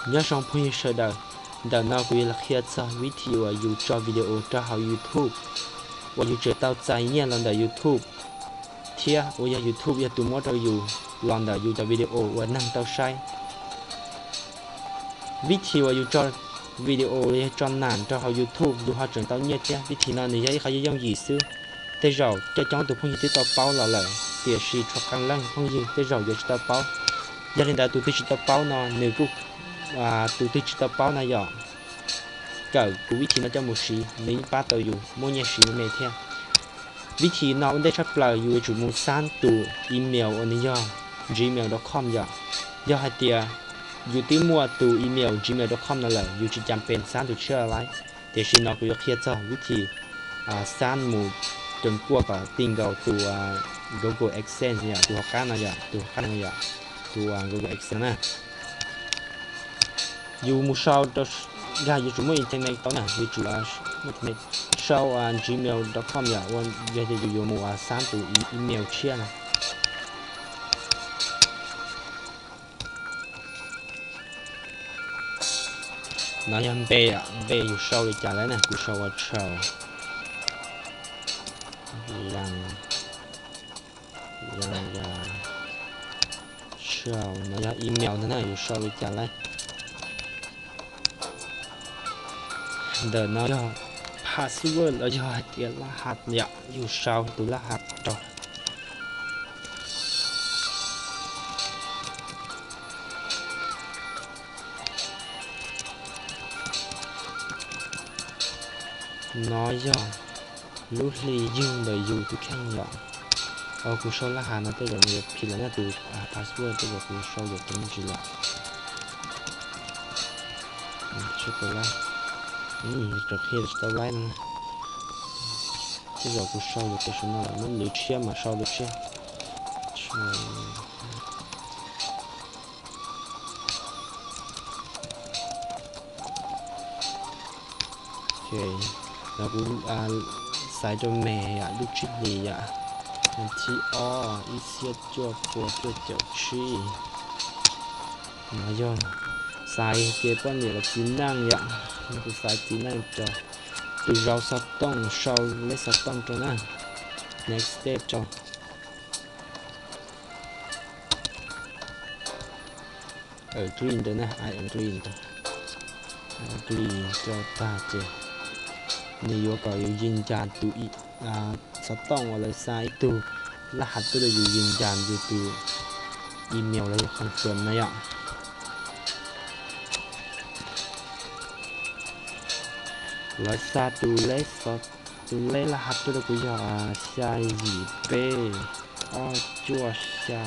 Nyob zoo phooj ywg sawv daws, ntawm no kuv yuav los qhia txog vib thib uas yus tso video rau hauv YouTube uas yus tseem tau txais nyiaj los ntawm YouTube thiab uas yog YouTube yog tus muab rau yus los ntawm yus cov video uas neeg tau saib. Vib thib uas yus tso video los yog tso nam rau hauv YouTube yus ho tseem tau nyiaj thiab. Vib thib no nws yog ib qho yooj yim xwb, tej zaum coob coob tus phooj ywg twb tau paub los lawm, tiam sis tshuav qee leej phooj ywg tej zaum yuav tsis tau paub. Yog li ntawd tus twg tsis tau paub no nws kuj, tus twg tsis tau paub no yog kawm kuv vib thib no coj mus siv, nws yeej pab tau yus muaj nyiaj siv me me thiab. Vib thib no ua ntej tshaj plaws yus yuav tsum mus xab tus email uas nws yog gmail dot com yom. Yog hais tias yus twb muaj tus email gmail dot com no lawm yus tsis cas pes xab tus tshiab lawm. Tiam sis no kuv yuav qhia txog vib thib xab mus ceev kuaj kom ti nkaus tus Google AdSense yom, tus hauv qab no yom, tus hauv qab no yom, tus Google AdSense na. Yus mus sau rau, nkag yuav tsum muaj internet tau na, yuav tsum muaj internet, sau gmail dot com yom, ua yog tias yus yuav mus xab tus email tshiab na. No yog npe, npe yus sau li cas lawm na, kuv sau ua Tshau, Leej, Leej Yaj Tshau. No yog email ntag na, yus sau li cas lawm. Ntawm no yog password los yog hais tias lab has yom, yus sau tus lab has rau. No yog lub hli yug ntawm yus tus kheej yom. Kuv sau lab has no tej zaum nws yuav phim lawm na, tus password tej zaum kuv sau yuav tau me ntsis lawm. Tsis tau laib, tau qhia tsis tau laib no. Tej zaum kuv sau yuav tau saum no lawm, muab lwv tshiab mas sau lwv tshiab. No kuv xaiv rau me yom, lub tsib hlis yom, thib ob ib txhiab cuaj pua cuaj caum tsib. No yog xaiv tias poj niam los txiv neej yom, kuv xaiv txiv neej rau. Tus zauv xov tooj, sau leb xov tooj rau na. Next step rau. Agree ntawd na, I agree ntawd. Agree rau tag ces nws yuav kom yus yws ncas tus xov tooj uas lawv xa ib tug laj has tuaj rau yus, yws ncas yus tus email los yog confirm na yom. Lawv xa tus leb, tus leb laj has tuaj rau kuv yog xya yim peb ob cuaj xya.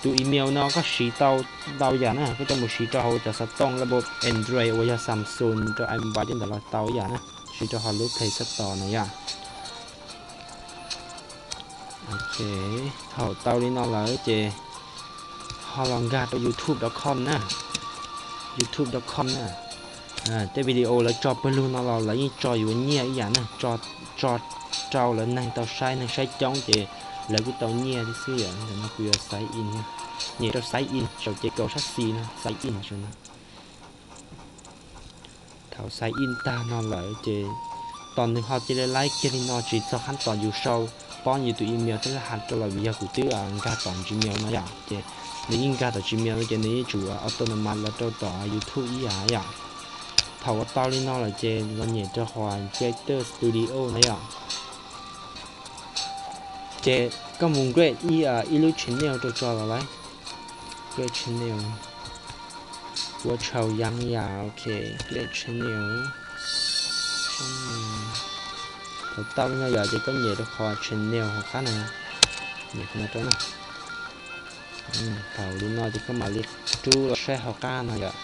Tus email no koj siv tau ntau yam na, koj coj mus siv rau hauv cov xov tooj laj npau Android uas yog Samsung rau iPad tej ntawd los tau ib yam na, siv rau hauv lub Play Store na yom. Ok, thaum tau li no lawm ces ho los nkag rau youtube dot com na, youtube dot com na. Tej video lawv tso pawg lug no los lawv yeej tso yuav nyiaj ib yam na, tso rau lawv neeg tau saib, neeg saib coob ces lawv kuj tau nyiaj thiab xwb yom. Ntawm no kuv yuav sign in, nyem rau sign in saum ces kaum sab xis no, sign in saum no. Thaum sign in tag no lawm ces tos nws ho cia li laib kiag li no tsis txog qhab tos yus sau, poob yus tus email thiab laj has rau lawm vim yog kuv twb nkag tom Gmail no yom, ces nws yeej nkag tom Gmail no ces nws yeej tsum auto no mas los rau tom youtube ib yam yom. Thaum ua tau li no lawm ces los nyem rau qhov creator studio na yom. Ces koj mus create ib, ib lub channel rau tso los lawm. Create channel, Kuv Tshau Yaj yom, ok, create channel. Thaum tau li no yom ces koj nyem rau qhov channel hauv qab no, nyem qhov no rau na. Thaum li no ces koj mam li rub los saib hauv qab no yom,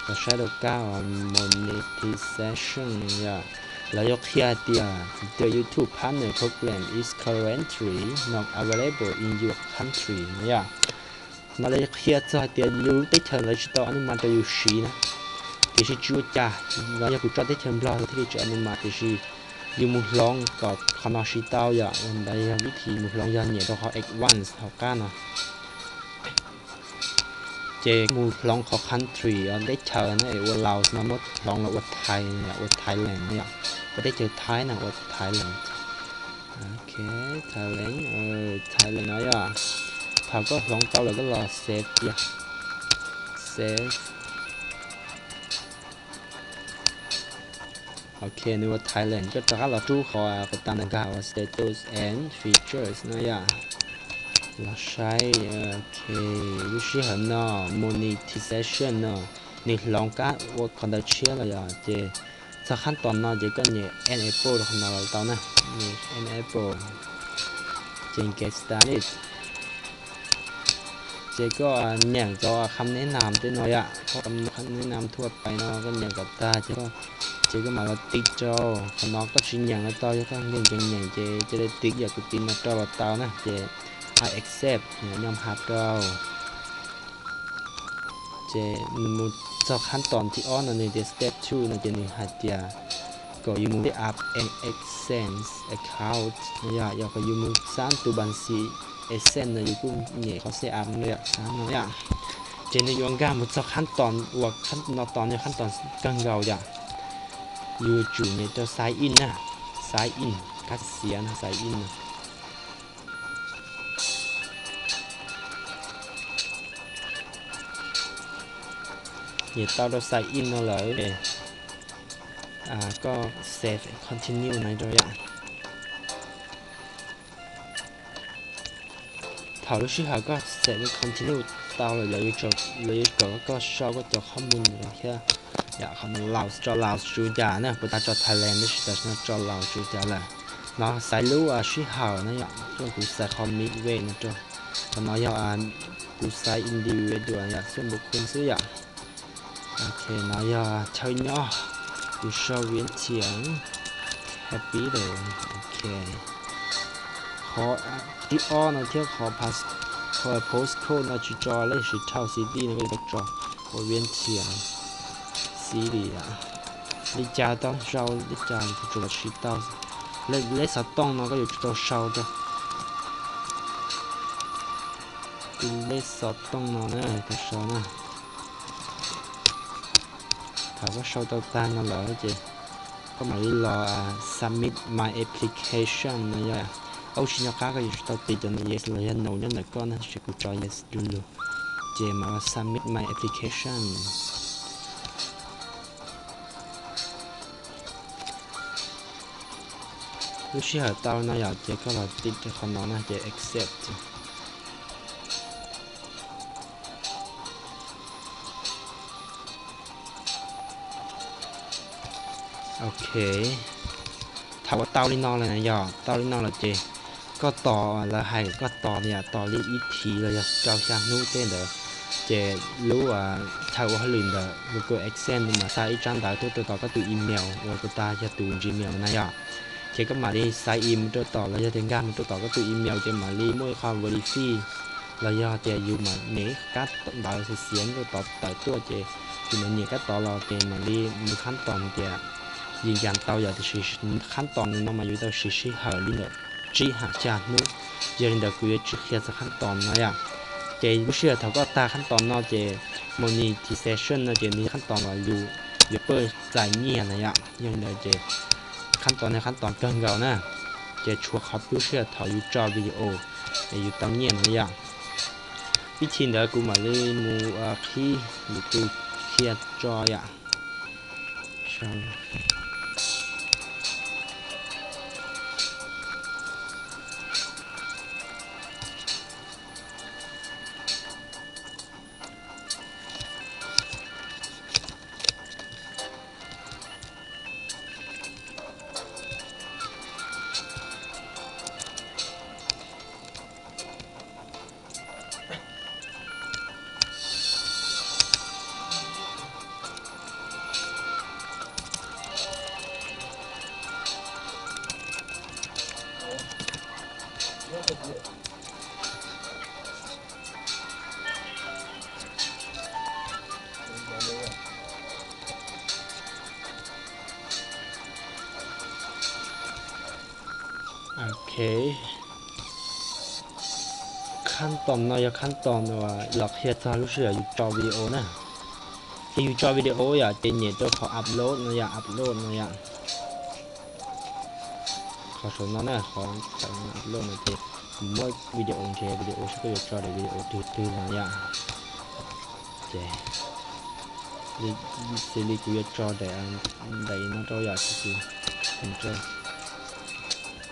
los saib rau kab uas monetization yom. Lawv yuav qhia hais tias the YouTube Partner Program is currently not available in your country no yom. No lawv yuav qhia txog hais tias yus lub teb chaws lawv tsis tau a nus mas rau yus siv na. Tiam sis tsis ua cas, no yog kuv tso teb chaws Nplog thiaj li tsis a nus mas, tiam sis yus mus hloov kom qhov no siv tau yom. Ntawd yog vib thib mus hloov yog nyem rau qhov advance hauv qab no. Ces mus hloov qhov country, teb chaws no es ua Laos no muab hloov los ua Thai, ua Thailand no yom. Ua teb chaws Thaib no ua Thailand. Ok, Thailand, Thailand no yom. Thaum koj hloov tau lawm koj los save yom. Save. Ok, nws ua Thailand, koj rov qab los rub qhov puas tas ntawm nkag ua status and features no yom. Los saib, ok, lub sij hawm no monetization no nws hloov kab ua qhov ntawd tshiab los yom, ces txog qhab tos no ces koj nias enable rau qhov no los tau na. Nias enable, ces get started. Ces koj nyeem cov kham neb nam tej no yom, koj kham neb nam thuaj pais no koj nyeem kom tag ces, ces koj mam los tiv rau qhov no, koj tsis nyeem los tau, yog koj nkees nkees nyeem ces cia li tiv yam kuv tiv no rau los tau na, ces I accept, nyob hab rau. Ces nws mus txog qhab tos thib ob no nws tias step two no ces nws hais tias kom yus mus set up an AdSense account no yom, yog kom yus mus xab tus npa xi AdSense no yus kuj nyem qhov set up no yom, xab no yom. Ces nws yuav nkag mus txog qhab tos uas no tos, nws qhab tos kawg nkaus yom. Yus tsum nyem rau sign in na, sign in, kab xiav no sign in no. Nyem tau rau sign in no lawm, koj save continue no rau yom. Thaum lub sij hawm koj save continue tau lawm, lawv yuav kom koj sau koj cov qhov mus thiab. Yam qhov no Laos, tso Laos tsis ua cas na, puas tas tso Thailand tab sis tam sim no tso Laos tsis ua cas lawm. No xaiv lub sij hawm no yom, kuv xaiv qhov midway no rau. Qhov no yog kuv xaiv individual yom, xwb npu khun xwb yom. Ok, no yog chaw nyob, kuv sau Vientiane, Capital, ok. Qhov thib ob no thiab qhov postcode no tsis tso lej sis thauj city no koj yuav tau tso ua Vientiane City. Li cas tau sau li cas kuv tsuas siv tau. Lej xov tooj no koj yuav tsum tau sau rau. Tus lej xov tooj no na, tau sau na. Thaum koj sau tau tag no lawm ces koj mam li los submit my application no yom. Ub, tsis nco qab koj yuav tsum tau tiv cov no yes los yog no nyob ntawm koj na, tab sis kuv tso yes du lug. Ces mam los submit my application. Lub sij hawm tau no yom, ces koj los tiv rau qhov no na, ces accept. Ok, thaum uas tau li no lawm na yom, tau li no lawm ces koj tos, lawv hais kom koj tos yom, tos li ib thiv los yog rau xya hnub tej ntawd, ces lub chaw ua hauj lwm ntawd Google AdSense nws mam xa ib tsab ntawv tuaj rau tom koj tus email uas puas tas yog tus Gmail na yom. Ces koj mam li sign in mus rau tom los yog tias nkag mus rau tom koj tus email ces mam li muaj ib qho verify los yog tias yus mam nyem kab ntawv xiav xiav rau tod tawm tuaj ces yus mam nyem kab tod los ces mam li mus khab tos tias yus nkag tau yom, tiam sis khab tos no mas yuav tau siv sij hawm li ntawm tsib ha xya hnub. Yog li ntawd kuv yuav tsis qhia txog khab tos no yom. Ces lub sij hawm thaum koj tag khab tos no ces monetization no ces nws khab tos los yus yuav paj txais nyiaj na yom. Yog li ntawd ces khab tos no khab tos kawg nkaus na, ces tshuav qhov lub sij hawm thaum yus tso video es yus tau nyiaj na yom. Ib chim ntawd kuv mam li mus qhib lwm tus qhia tso yom. Ok. Khab tom no yog khab tom uas los qhia txog lub sij hawm yus tso video na. Ces yus tso video yom, ces nyem rau qhov upload no yom, upload no yom. Qhov saum no na, qhov upload no ces muab video nrhiav video saib koj yuav tso daim video twg twg no yom. Ces xws li kuv yuav tso daim, daim no rau yom, ces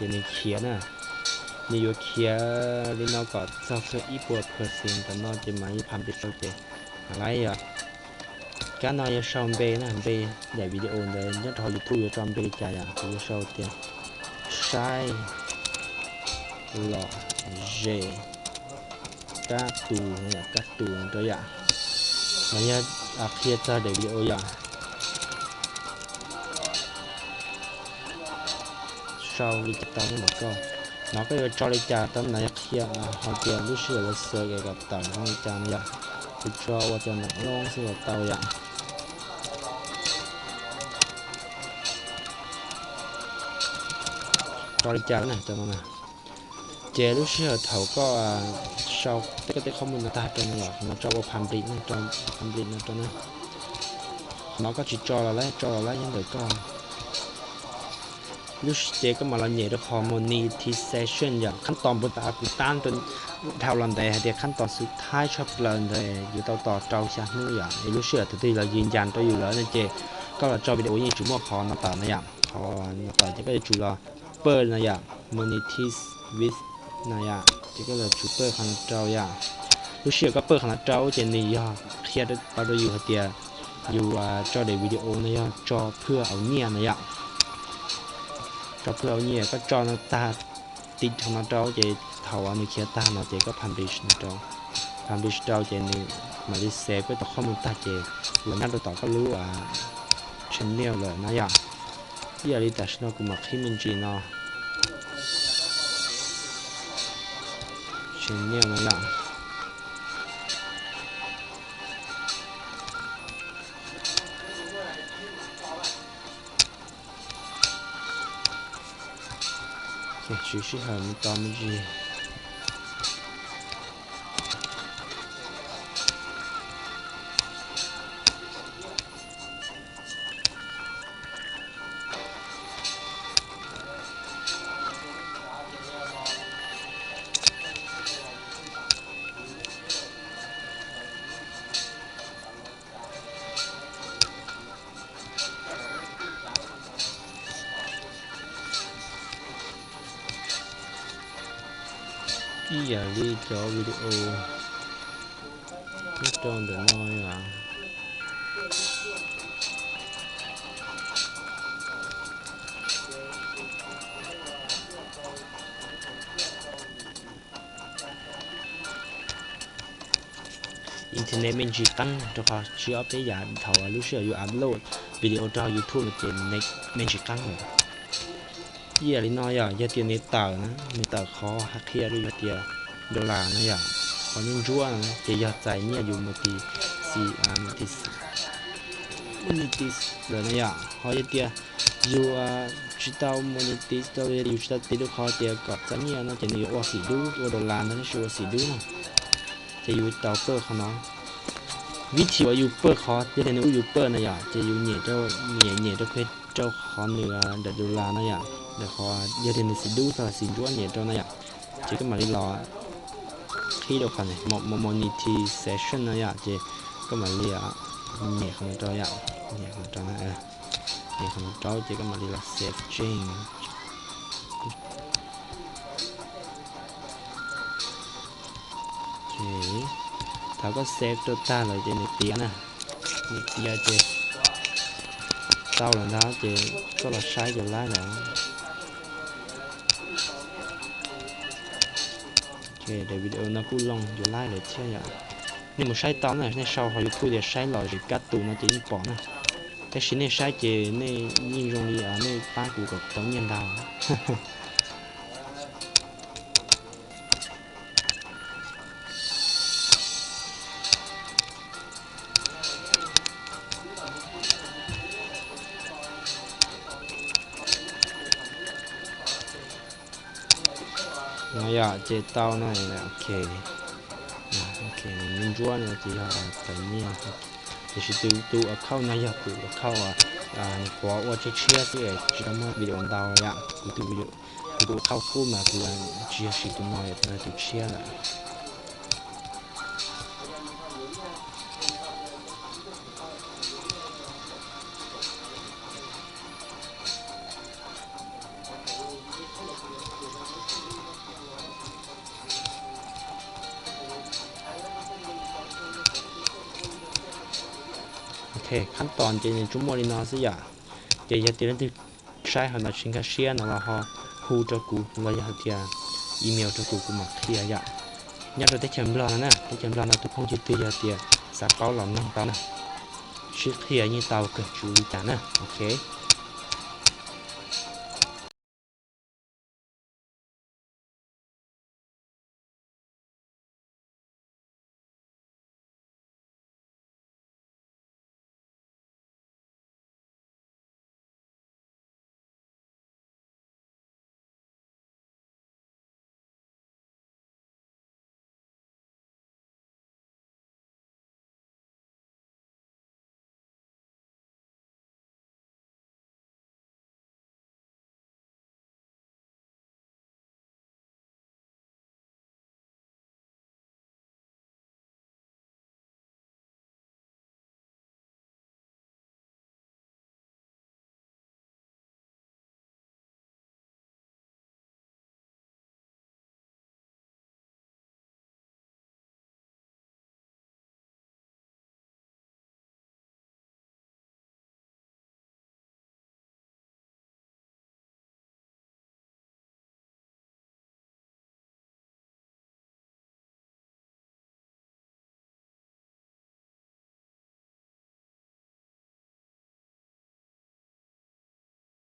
nws khiav na. Nws yuav khiav li no kom txog ib puas percent tom no ces mam li publish rau ces mam li yom. Kab no yuav sau npe na, npe daim video ntawd nyob rau hauv YouTube yuav tso npe li cas yom, kuv yuav sau tias saib lom zem kab tus, kab tus rau yom. Mas yog qhia txog daim video yom. Sau li cas tau nyob ntawm koj. No koj yuav tso li cas tau, no yog qhia hais tias lub sij hawm lawv xav kom tawm zoo li cas no yom. Kuv tso ua cov ntawm loj xwb los tau yom. Tso li cas na, tso no na. Ces lub sij hawm thaum koj sau koj tej qhob mus no tag rau no los no tso ua public na, public no rau na. Qhov no koj tsis tso los lawm, tso los lawm nyob ntawm koj. Lub ces koj mam los nyem rau qhov monetization yom, khab tom npua tas kuv tab dhau los ntawd hais tias khab tom xub thaib tshaj plaws ntawd yuav tau tos rau xya hnub yom, es lub sij hawm thaum twg los yws ncas rau yus lawm no ces koj los tso video yeej tsis muaj qhov no tawm no yom, qhov no tawm ces koj yuav tsum los pawj no yom, monetize with no yom, ces koj los tsum pawj qhov no rau yom. Lub sij hawm koj pawj qhov no rau ces nws yog qhia tau rau yus hais tias yus tso daim video no yog tso phwj au nyiaj no yom. Tso phwj au nyiaj, koj tso no tag, tiv qhov no rau ces thaum nws khiav tag no ces koj publish no rau, publish rau ces nws mam li save koj cov qhob mus tag ces los nyob rau tom koj lub channel lawm na yom. Ib yam li tam sim no kuv mam qhib me ntsis no, channel no yom. Siv sij hawm mus tos me ntsis. Ib yam li cov video nyob rau ntawm no yom. Internet me ntsis qeeb rau qhov tsis ob peb yam thaum lub sij hawm yus upload video rau YouTube no ces me ntsis qeeb lawm. Ib yam li no yom, yog tias nws tawm na, nws tawm qhov hais qhia rau yus tias dollar no yom, qhov nyob ntsuab no ces yog txais nyiaj yus monetize, monetize lawm na yom. Ho yog tias yus tsis tau monetize rau, yus tsis tau tiv rau qhov tias kom txais nyiaj no ces nws yuav ua xim dub, ua dollar ntag tab sis ua xim dub na. Ces yus tau pawj qhov no. Vib thim uas yus pawj qhov, yog tias nws ua yus pawj na yom, ces yus nyem rau, nyem, nyem rau, rau qhov nws daim dollar no yom, daim qhov yog tias nws xim dub txog xim ntsuab nyem rau na yom, ces koj mam li los qhib rau qhov monetization no yom, ces koj mam li nyem qhov no rau yom, nyem qhov no rau na, nyem qhov no rau ces koj mam li los save change. Thaum koj save rau tag lawm ces nws tiav na, nws tiav ces tau lawm ntag ces koj los saib cov live lawm. Daim video no kuj loo cov live lawm thiab yom. Nej mus saib tau na, nej sau hauv YouTube tias saib lom zem kab tus no ces yeej pom na. Tab sis nej saib ces nej yeej zoo li nej pab kuv kom tau nyiaj ntag. Yom, ces tau no, ok. Ok, nws ntsuab no ces yog tawm nyiaj. Tiam sis tus, tus account no yog tus account nws pov ua tshiab tshiab xwb, tsis tau muaj video ntau yom. Kuv tus, kuv tus account qub mas kuv tsis yog siv tus no, yog tus tshiab lawm. Ok, khab tos ces nws tsuas muaj li no xwb yom. Ces yog tias leej twg saib ho ntawd tsis nkag siab no los ho hu rau kuv los yog hais tias email rau kuv, kuv mam qhia yom. Nyob rau teb chaws Nplog no na, teb chaws Nplog no tus phooj ywg twg yog tias xav paub los mloog tau na, sib qhia yeej tau kawg tsis ua li cas na. Ok.